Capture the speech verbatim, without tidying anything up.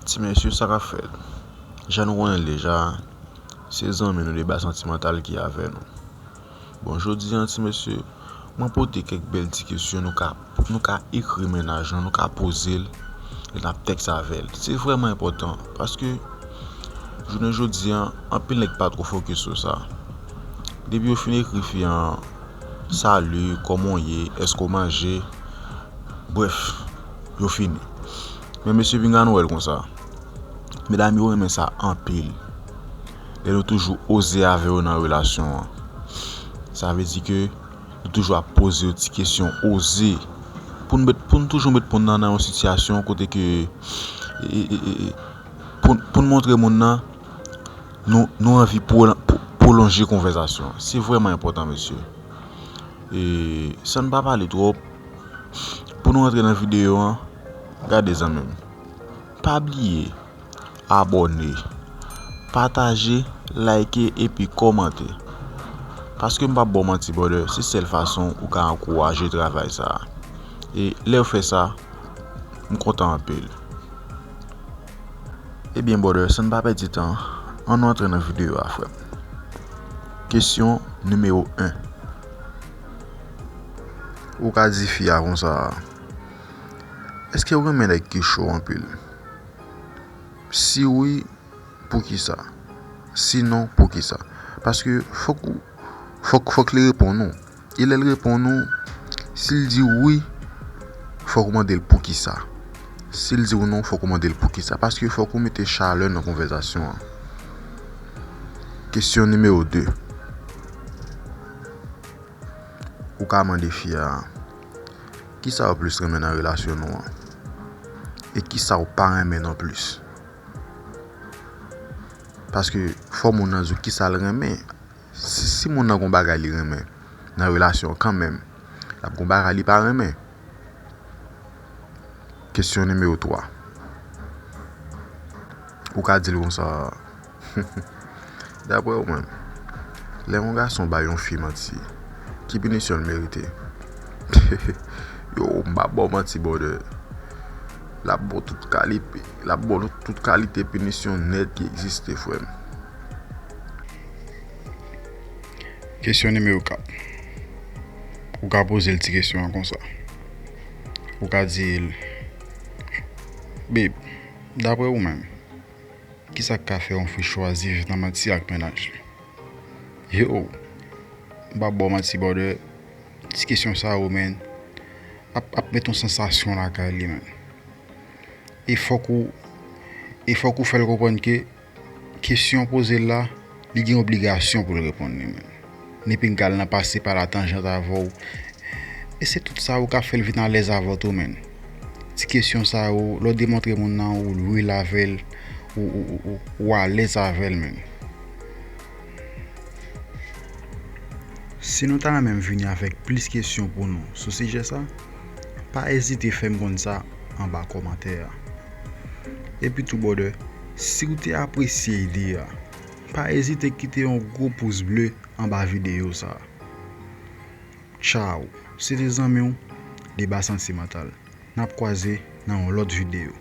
Ti mesye, sa k ap fèt? Jan nou konnen l deja, se zanmi nou Deba Santimantal ki avè nou. Bon, jodi a, ti mesye, mwen pote kèk bèl ti kesyon nou ka, nou ka ekri mennaj lan, nou ka poze l, e n ap tèks avè l. Se vrèman enpòtan, paske jounen jodi a, anpil nèg pa twò fokis sou sa. Depi yo fin ekri fi an, "Salut, kòman w ye? Èske w manje?" Brèf, yo fini. Men mesye pinga nou wè l konsa. Medam yo renmen sa anpil. Lè nou toujou oze avè yo nan relasyon an. Sa vle di ke nou toujou ap poze yo ti kesyon oze. Pou n met, pou n toujou met moun nan nan yon sitiyasyon kote ke, e, e, e, e, pou, pou n montre moun nan, nou, nou anvi pwolon-, pwo-, pwolonje konvèsasyon an. Se vrèman enpòtan, mesye. E, san n pa pale twòp, pou nou rantre nan videyo an, gade zanmi m. Pa bliye abòne, pataje, like epi kòmante. Paske m p ap ba w manti, brother, se sèl fason ou ka ankouraje travay sa a. E lè w fè sa, m kontan anpil. Ebyen, brother, san n pa pèdi tan, ann nou antre nan videyo a, frè m. Kesyon nimewo en. Ou ka di fi a konsa, "Èske w renmen nèg ki cho anpil? Si wi, poukisa? Sinon, poukisa?" Paske fòk ou, fòk, fòk li reponn ou. E lè l reponn ou, si l di w wi, fòk ou mande l poukisa. Si l di w non, fòk ou mande l poukisa. Paske fòk ou mete chalè nan konvèsasyon an. Kesyon nimewo de. Ou ka mande fi a, "Kisa w plis renmen nan relasyon nou an? E kisa w pa renmen non plis?" Paske fò moun nan di w kisa l renmen. Si, si moun nan gon bagay li renmen nan relasyon an kanmenm, l ap gon bagay li pa renmen. Kesyon nimewo twa. Ou ka di l konsa, "Daprè ou menm, lè yon gason bay yon fi manti, ki pinisyon l merite?" Yo, m pa ba w manti, brother. L ap ba w tout kalite, l ap ba w tout kalite pinisyon nèt ki egziste, frè m. Kesyon nimewo kat. Ou ka poze l ti kesyon an konsa. Ou ka di l, "Babe, daprè ou menm, kisa k ka fè yon fi chwazi viv nan manti ak mennaj li?" Yo, m p ap ba w manti, brother. Ti kesyon sa yo, man, ap, ap met yon sansasyon lakay li, man. E fòk ou, e fòk ou fè l konprann ke kesyon w poze l la, li gen obligasyon pou l reponn li, man. Ni pinga l nan pase pa la tanjant avè w. E se tout sa yo k ap fè l vin alèz avè w tou, man. Ti kesyon sa yo, lè w demontre moun nan ou real avè l, ou, ou, ou, ou, ou alèz avè l, man. Si nou ta renmen m vini avèk plis kesyon pou nou sou sijè sa, pa ezite fè m konn sa anba kòmantè a. Epi tou, brother, si w te apresye ide a, pa ezite kite yon gwo pous ble anba videyo sa. Tchaw, se te zanmi w, Deba Santimantal. N ap kwaze nan yon lòt videyo.